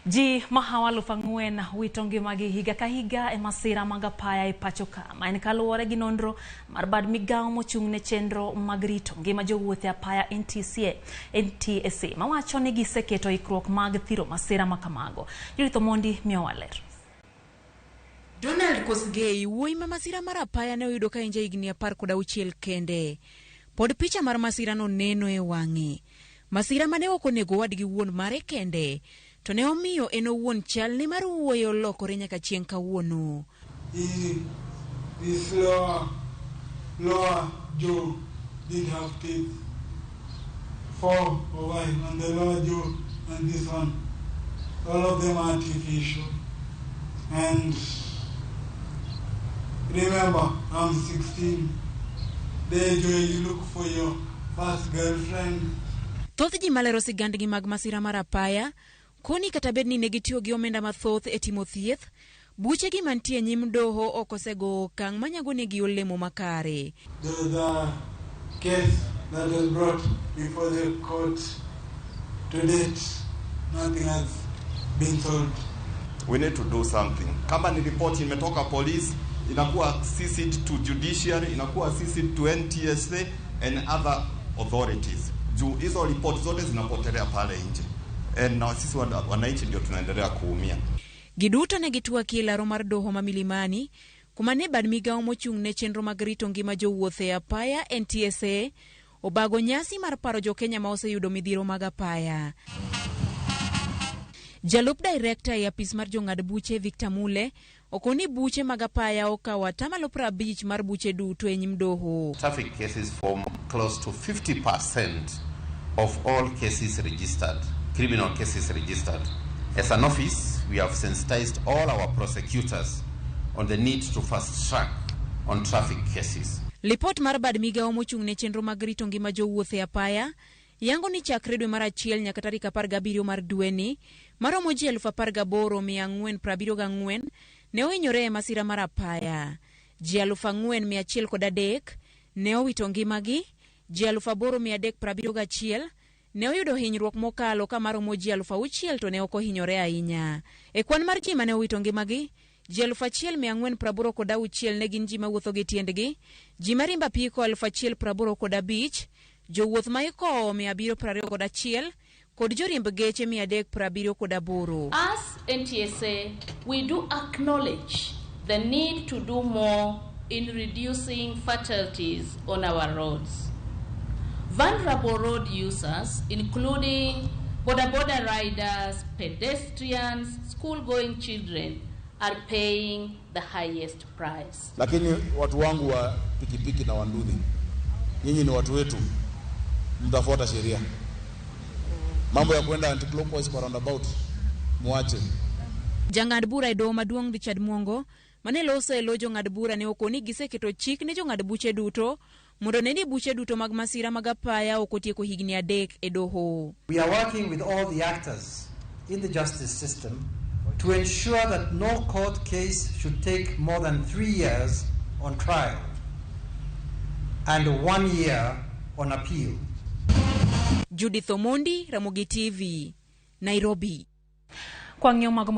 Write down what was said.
Ji mahawo 4,000 wito ngimagi higa ka higa e masira mag apaya e pacho ka. Ma en kaluwore gi nonro mar bad migawo mochung' ne chenro mag rito ngima jowuoth e apaya NTCA, NTSA mawacho ni giseketo ikruok mag thiro masira ma kamago. Judith Omondi miyowa ler. Donald Kosgei, wuoyi ma masira mar apaya ne oyudo ka en jahigni 16 kende. Pod picha mar masirano neno e wang'e. Masira mane ok onego owadgi wuon mare kende, to ne omiyo en owuon chalne mar wuoyo olokore nyaka chieng' kawuono. He, this lower jaw did have teeth. Four over him, and the lower jaw and this one. All of them are artificial. And remember, I'm 16. The age where you look for your first girlfriend. Thoth ji malero sigandgi mag masira mar apaya koni kata bed ni ne gitiyo gi omenda mathoth e timo thieth, buchegi mantie nyim doho ok osego okang' manyagonegi olemo makare. There's a case that was brought before the court. To date, nothing has been solved. We need to do something. Kama ni ripoti imetoka police, inakuwa CC'd to judiciary, inakuwa CC'd to NTSA and other authorities. Juu hizo ripoti zote zinapotelea pale nje. And na sisi wananchi ndio tunaendelea kuumia. Giduto ne gitwaki e laro mar doho ma Milimani, kuma ne bad migawo mochung' ne chenro mag rito ngima jowuoth e apaya NTSA obago nyasi mar paro jokenya ma oseyudo midhiero mag apaya. Jalup director e apis mar jong'ad buche Victor Mule okoni buche mag apaya okawo 50% mar buche duto e nyim doho. Traffic cases form close to 50% of all cases registered, criminal cases registered. As an office, we have sensitized all our prosecutors on the need to fast track on traffic cases. Lipot mar bad migawo mochung' ne chenro mag rito ngima jowuoth e apaya yango ni chakre dwe mar achiel nyaka tarik 17 mar dweni maromo ji 18,474 ne ohinyore e masira mar apaya. Ji 4,103 ne owito ngimagi, ji 8,371 ne oyudo hinyruok mokalo ka maromo ji 6,000 to ne ok ohinyore ahinya. E kwan mar ji mane owito ngimagi, ji 1,486 ne gin ji mawuotho gi tiendgi, ji mariembo apiko 1,085, jowuoth ma ikowo 721 kod joriemb geche 378. As NTSA, we do acknowledge the need to do more in reducing fatalities on our roads. Vulnerable road users, including boda boda riders, pedestrians, school-going children, are paying the highest price. Lakini watu wangu wa pikipiki na wanduthi, nyinyi ni watu wetu, mtafuata sheria. Mambo ya kwenda anti-clockwise kwa roundabout muache. Jang'ad bura e doho maduong' Richard Mwongo mane loso e lo jong'ad bura ne okoni giseketo chik ne jong'ad buche duto mondo ne ni buche duto mag masira mag apaya ok otieko higni 3 e doho. We are working with all the actors in the justice system to ensure that no court case should take more than 3 years on trial and 1 year on appeal. Judith Omondi, Ramogi TV, Nairobi. Kwa ng'iyo mago.